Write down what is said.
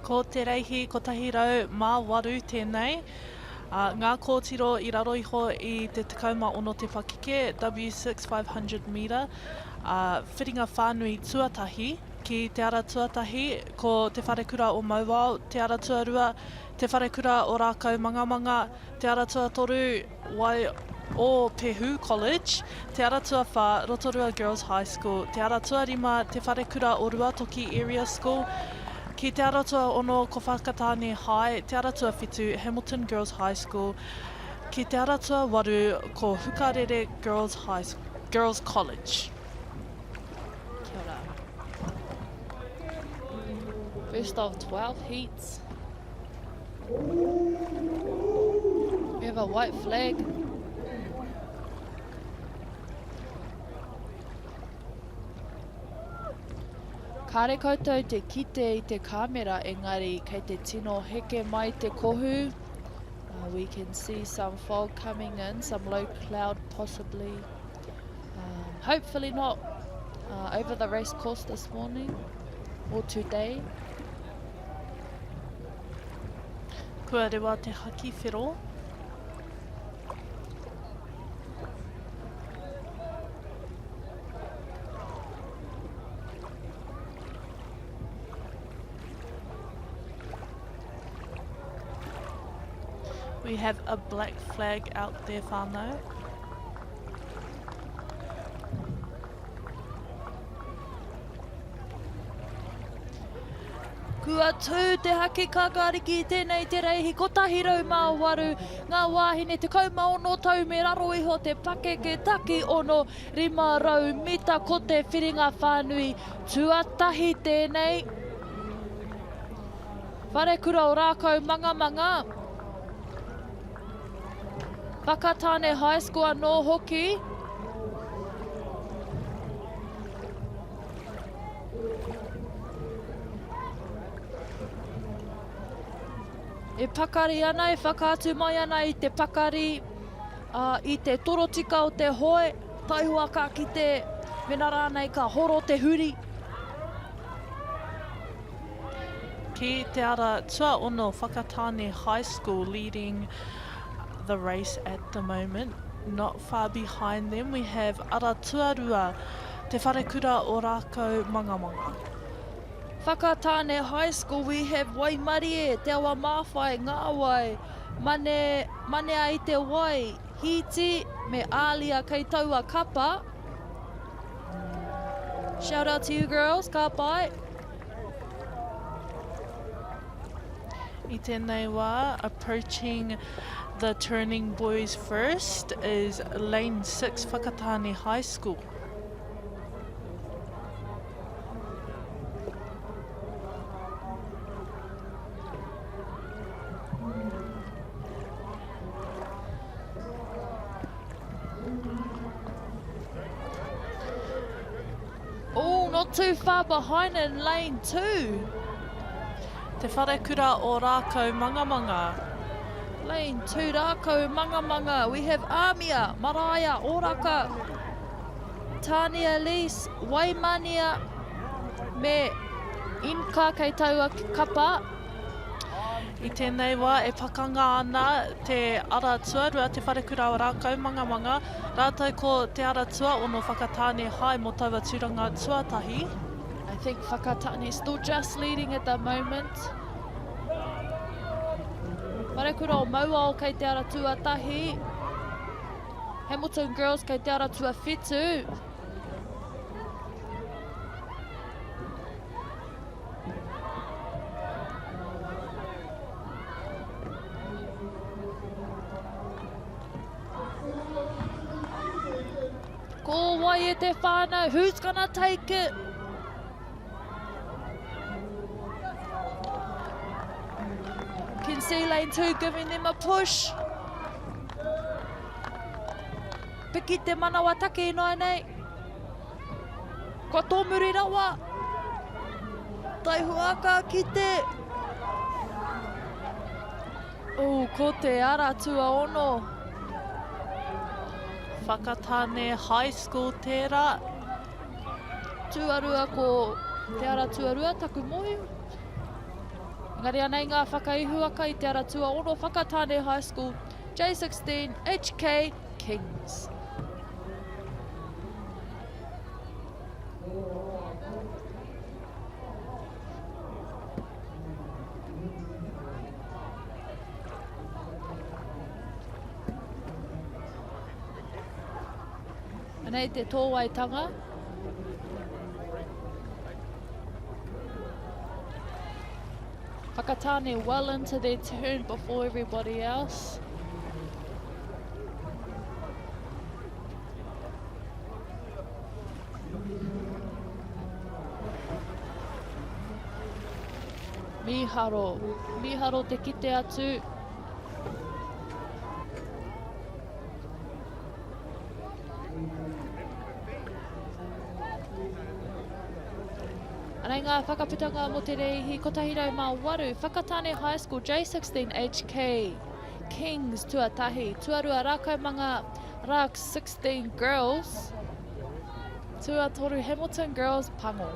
Ko te reihi 108 tēnei. Ngā kōtiro i raro iho i te 16 te pakeke, W6 500 metre, whiringa whānui tuatahi. Ki te ara tuatahi, ko Te Wharekura o Mauao, te ara tuarua, Te Wharekura o Rākaumangamanga, te ara tuatoru, Wai o Pehu College, Te Ara Tuawhā, Rotorua Girls High School, Te Ara Tuarima, Te Wharekura o Ruatoki Area School, ki Te Ara Tuaono, ko Whakatāne High, Te Ara Tuawhitu, Hamilton Girls High School, ki Te Ara Tuawaru, ko Hukarere Girls High Girls College. Kia ora. First of 12 heats. We have a white flag. Kāre koutou te kite i te kāmera engari kei te tino heke mai te kohu. Uh, we can see some fog coming in, some low cloud possibly. Um, hopefully not uh, over the race course this morning or today. Kua rewa te haki whero. We have a black flag out there whānau. Kua tū te haki kākāriki i tēnei te reihi 108, ngā wāhine 16 tau me raro iho te pakeke taki ono 500 mita ko te whiringa whānui tuatahi tēnei. Wharekura o Rākau Mangamanga. Whakatāne High School anō hoki. E pakari ana, e whakaatu mai ana i te pakari, uh, i te torotika o te hoe, taihoa ka kite, mena rānei ka horo te huri. Ki te ara tuaono Whakatāne High School leading the race at the moment. Not far behind them we have Ara Tuarua, Te Wharekura o Rākau Mangamanga. Whakatāne High School we have Waimarie, Te Awa Māwhai, Ngāwai, Mane, Manea i te Wai, Hīti me Ālia kei taua kapa. Shout out to you girls, ka pai. I tēnei wā, approaching the turning buoys first is lane 6 Whakatāne High School. Oh, not too far behind in lane 2. Te Wharekura o Rākau Mangamanga. Lane 2 Rākau Mangamanga. We have Amia, Maraia, Oraka, Tania Elise, Waimania, me Inka kei taua kapa. I tēnei wā e pakanga ana te ara tuarua, Te Wharekura o Rākaumangamanga, rātou ko Te Ara Tuaono Whakatāne Hai mō taua tūranga tuatahi. I think Whakatāne still just leading at the moment. Wharekura o Mauao kei te ara tuatahi. Hamilton Girls kei te ara tuawhitu. Ko wai e te whānau? Who's gonna take it? Can see lane 2 giving them a push. Piki te manawa take ināianei. Kua tōmuri rawa. Taihoa ka kite. Oh, ko te ara tuaono. Whakatāne High School tērā. Tuarua ko te ara tuarua taku mōhio. Engari anei ngā whakaihuwaka i te ara tuaono Whakatāne High School, J16 HK Kings. Anei te tōwaitanga. Whakatāne well into their turn before everybody else. Mīharo, mīharo te kite atu. Anei ngā whakaputanga mō te rēihi 108, Whakatane High School J16 HK Kings tuatahi, tuarua Rākaumanga Rāks 16 Girls, tuatoru Hamilton Girls Pango.